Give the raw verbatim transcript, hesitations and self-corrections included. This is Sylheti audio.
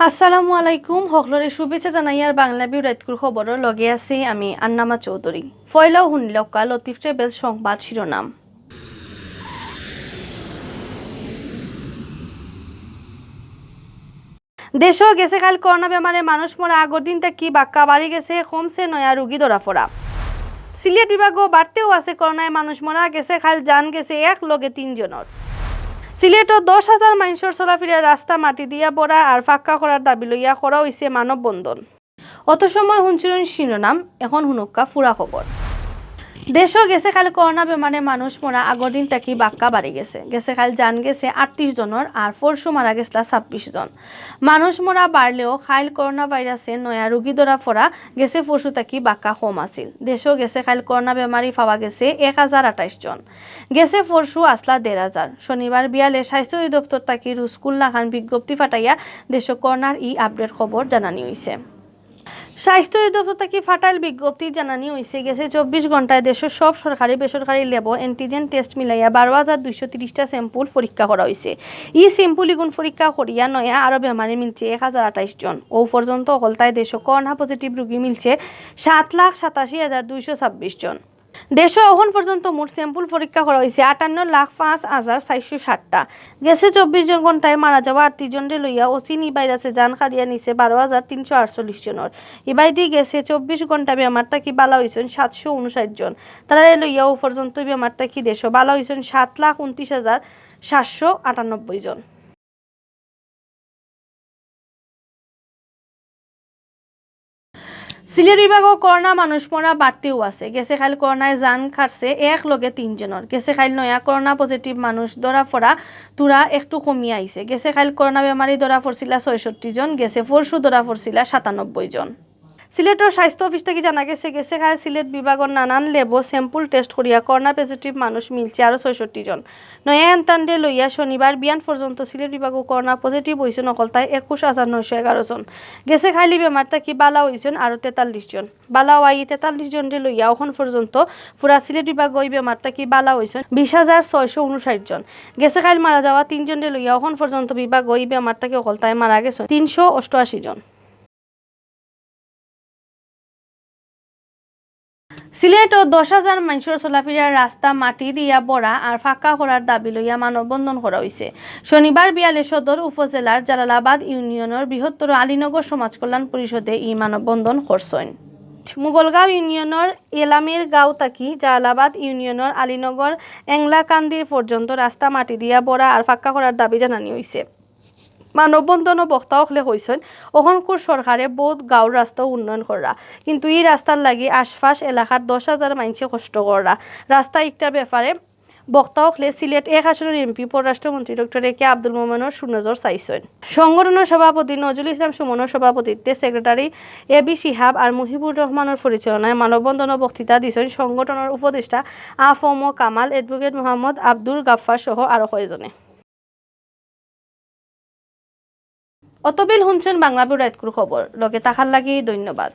আসসালামু আলাইকুম, হকলরে শুভেচ্ছা জানাইয়ার বাংলা ভিউ রাইতকুর খবরর লগে আছি আমি আন্নামা চৌধুরী। পয়লাউ হুনিলাউক্কা লতিফ ট্রেভেলস সংবাদ শিরোনাম। দেশো গেছে কাইল করোনা বেমারে মানুষ মরা আগর দিন থাকি বাক্কা বাড়ি গেছে, কমছে নয়া রুগী ধরা পড়া। সিলেট বিভাগও বাড়তেউ আছে করোনায় মানুষ মরা, গেছে কাইল জান গেছে এক লগে তিন জনর। সিলেটও দশ হাজার মাইনষর চলাফিরার রাস্তা মাটি দিয়া ভরা আর ফাক্কা করার দাবি লইয়া করা অইছে মানববন্ধন। অত সময় হুনছিলেন শিরোনাম, এখন হুনুক্কা পুরা খবর। দেশো গেছে কাইল করোনা বেমারে মানুষ মরা আগর দিন থাকি বাক্কা বাড়ি গেছে। গেছে কাইল জান গেছে আটত্রিশ জনর, আর পরশু মারা গেছলা ছাব্বিশ জন। মানুষ মরা বাড়লেও কাইল করোনা ভাইরাসে নয়া রুগী ধরা পড়া গেছে পরশু থাকি বাক্কা কম আছিল। দেশো গেছে কাইল করোনা বেমারি পাওয়া গেছে এক হাজার আঠাইশ জন। গেছে পরশু আছলা দেড় হাজার। শনিবার বিয়ালে স্বাস্থ্য অধিদপ্তর থাকি রুজকুল লাখান বিজ্ঞপ্তি ফাটাইয়া দেশো করোনার ই আপডেট খবর জানানি অইছে। স্বাস্থ্য অধিদপ্তর থাকি ফাটাইল বিজ্ঞপ্তি জানানি অইছে, গেছে চব্বিশ ঘন্টায় দেশর সব সরকারি বেসরকারি ল্যাবো অ্যান্টিজেন টেস্ট মিলাইয়া বারো হাজার দুইশো তিরিশটা স্যাম্পল পরীক্ষা করা অইছে। ই স্যাম্পল ইগুন পরীক্ষা করিয়া নয়া আরো বেমারি মিলছে এক হাজার আঠাইশ জন। অউ পর্যন্ত অকলতায় দেশো করোনা পজিটিভ রুগী মিলছে সাত লাখ সাতাশি হাজার দুইশো ছাব্বিশ জন। দেশো অখন পর্যন্ত মোট স্যাম্পল পরীক্ষা করা অইছে আটান্ন লাখ পাঁচ হাজার চাইরশো ষাটটা। গেছে চব্বিশ জন ঘন্টায় মারা যাওয়া আটত্রিশ জনরে লইয়া অচিন ই ভাইরাসে জান কাড়িয়া নিছে বারো হাজার তিনশো আটচল্লিশ জনর। ইবায়দি গেছে চব্বিশ ঘন্টা বেমার থাকি বালা অইছইন সাতশো ঊনষাট জন। তারারে লইয়া অউ পর্যন্ত বেমার থাকি দেশো বালা অইছইন সাত লাখ ঊনত্রিশ হাজার সাতশো আটানব্বই জন। সিলেট বিভাগও করোনা মানুষ মরা বাড়তেউ আছে। গেছে কাইল করোনায় জান কাড়ছে এক লগে তিন জনর। গেছে কাইল নয়া করোনা পজিটিভ মানুষ ধরা পড়া তুরা একটু কমিয়া আইছে। গেছে কাইল করোনা বেমারি ধরা পড়ছিলা ছয়ষট্টি জন, গেছে পরশু ধরা পড়ছিলা সাতানব্বই জন। সিলেটর স্বাস্থ্য অফিস থাকি জানা গেছে, গেছে কাইল সিলেট বিভাগর নানান ল্যাবো স্যাম্পল টেস্ট করিয়া করোনা পজিটিভ মানুষ মিলছে আরো ছয়ষট্টি জন। নয়া এন্তানরে লইয়া শনিবার বিয়ান পর্যন্ত সিলেট বিভাগও করোনা পজিটিভ অইছইন অকলতায় একুশ হাজার নয়শো এগারো জন। গেছে কাইল ই বেমার থাকি বালা অইছইন আরো তেতাল্লিশ জন। বালা অওয়া ই তেতাল্লিশ জনরে লইয়া অখন পর্যন্ত পুরা সিলেট বিভাগও ই বেমার থাকি বালা অইছইন বিশ হাজার ছয়শো ঊনষাট জন। গেছে কাইল মারা যাওয়া তিন জনরে লইয়া অখন পর্যন্ত বিভাগও ই বেমার থাকি অকলতায় মারা গেছইন তিনশো অষ্টআশি জন। সিলেটও দশ হাজার মাইনষর চলাফিরার রাস্তা মাটি দিয়া ভরা আর ফাক্কা করার দাবি লইয়া মানববন্ধন করা অইছে। শনিবার বিয়ালে সদর উপজেলার জালালাবাদ ইউনিয়নর বৃহত্তর আলীনগর সমাজ কল্যাণ পরিষদে ই মানববন্ধন করছইন। মুগলগাঁও ইউনিয়নর এলামের গাঁও থাকি জালালাবাদ ইউনিয়নর আলীনগর এংলাকান্দির পর্যন্ত রাস্তা মাটি দিয়া ভরা আর ফাক্কা করার দাবি জানানি অইছে। মানববন্ধনও বক্তা অকলে কইছইন, অখনকুর সরকারে বউত গাঁওর রাস্তাও উন্নয়ন কররা, কিন্তু ই রাস্তার লাগি আশপাশ এলাকার দশ হাজার মাইনষে কষ্ট কররা। রাস্তা ইকটার ব্যাপারে বক্তা অকলে সিলেট এক আসনর এমপি পররাষ্ট্রমন্ত্রী ডক্টর এ কে আব্দুল মোমেনর সুনজর চাইছইন। সংগঠনর সভাপতি নজরুল ইসলাম সুমনর সভাপতিত্বে সেক্রেটারি এ বি শিহাব আর মুহিবুর রহমানর পরিচালনায় মানববন্ধনও বক্তৃতা দিছইন সংগঠনর উপদেষ্টা আ ফ ম কামাল, অ্যাডভোকেট মোহাম্মদ আব্দুল গাফফার সহ আরো কয়জনে। অতবিল হুনছইন বাংলা ভিউ রাইতকুর খবর। লগে থাকার লাগি ধন্যবাদ।